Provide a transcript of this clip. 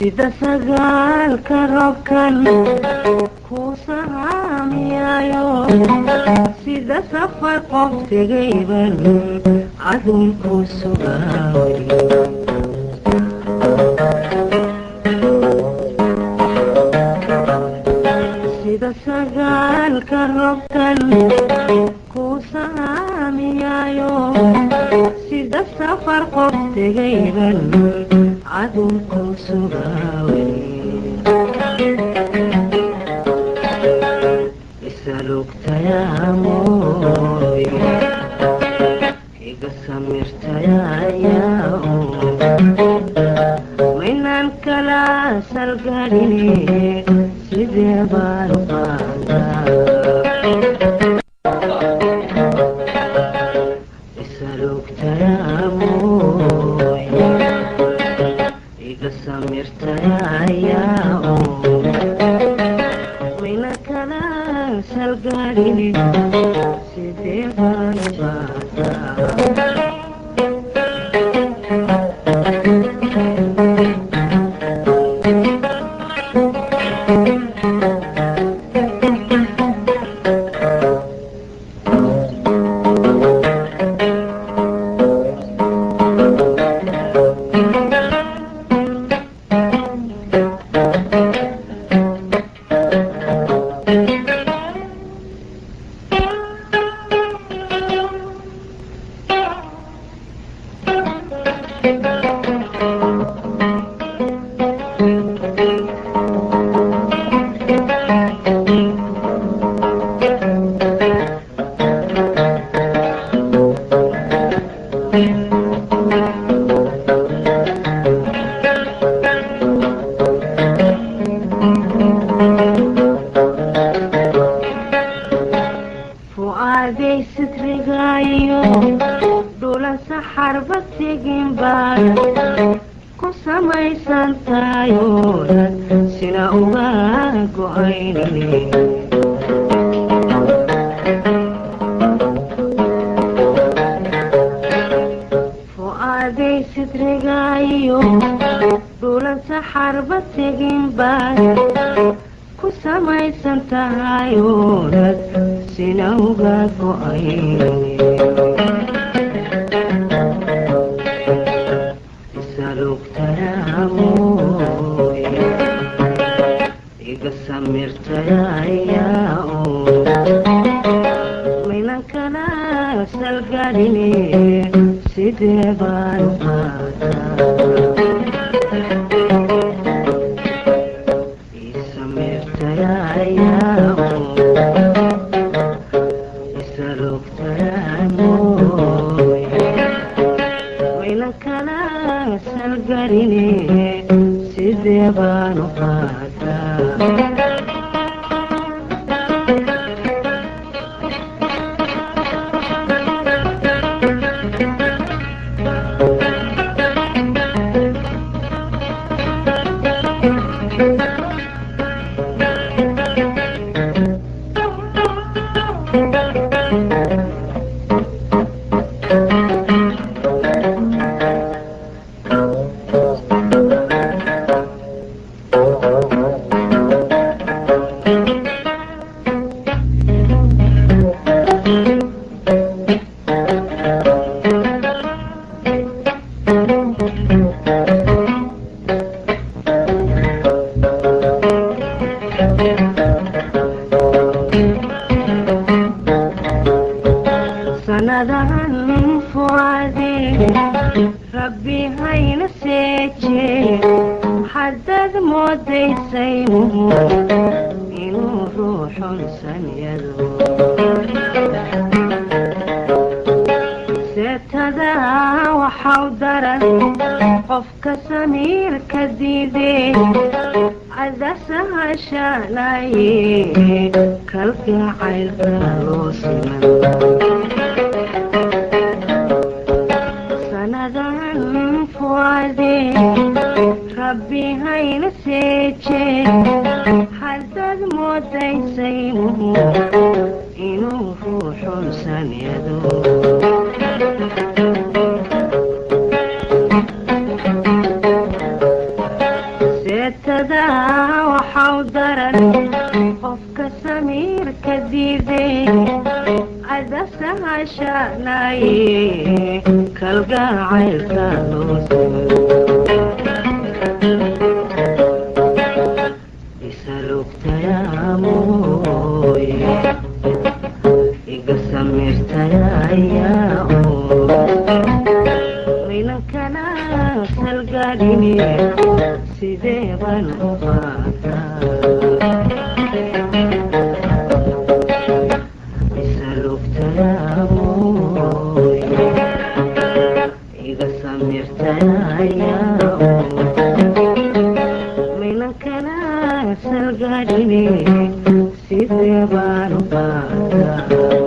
Sida sagaalka roobkan ku sahaamiyayo, sida safar qof tegayban adunku sugaaway. Sida sagaalka roobkan ku sahaamiyayo, sida safar qof tegayban adunku sugaaway. Isalugtayaamoy iga samirtayaayaw, maynaan kala salgadhine, sidee baan qaadaa? Isalugtayaamoy iga samirtayaayaw, mayna kala salgadhine, sidee baan qaadaa? Fu'aaday sitrigaayo dhulan saxarba tegin baad ku samaysan taayoodan sina uga go'aynine. Fu'aaday sitrigaayo dhulan saxarba tegin baad ku samaysan tahayoonad sina uga go'aynine. Isalugtayaamoy iga samirtayaayaw, maynan kala salgadhine, sidee baan qaadaa? Isamirtayaayaw, isalugtayaamoy, maynan kala salgadhine, sidee baan u qaadaa? Sanadahan fu'aade rabbi hayna seeje, haddaad moodaysaymuhu inuu ruuxun sanyado, seetadaa waxaw daran qofka samiirka diide adasahashanaye kalgacaylka loo siman. Sanadan fu'aade rabbi hayna seeje, haddaad moodaysaymuhu inuu ruuxun sanyado, Kaashanaaye kalgacaylka noo isalugtayaamoy iga samirtayaya minankana salgaadhine sidee baan u qaataa isalugtayaamoy iga samirtayaya minankana salgaadhine sidee baan u qaataa.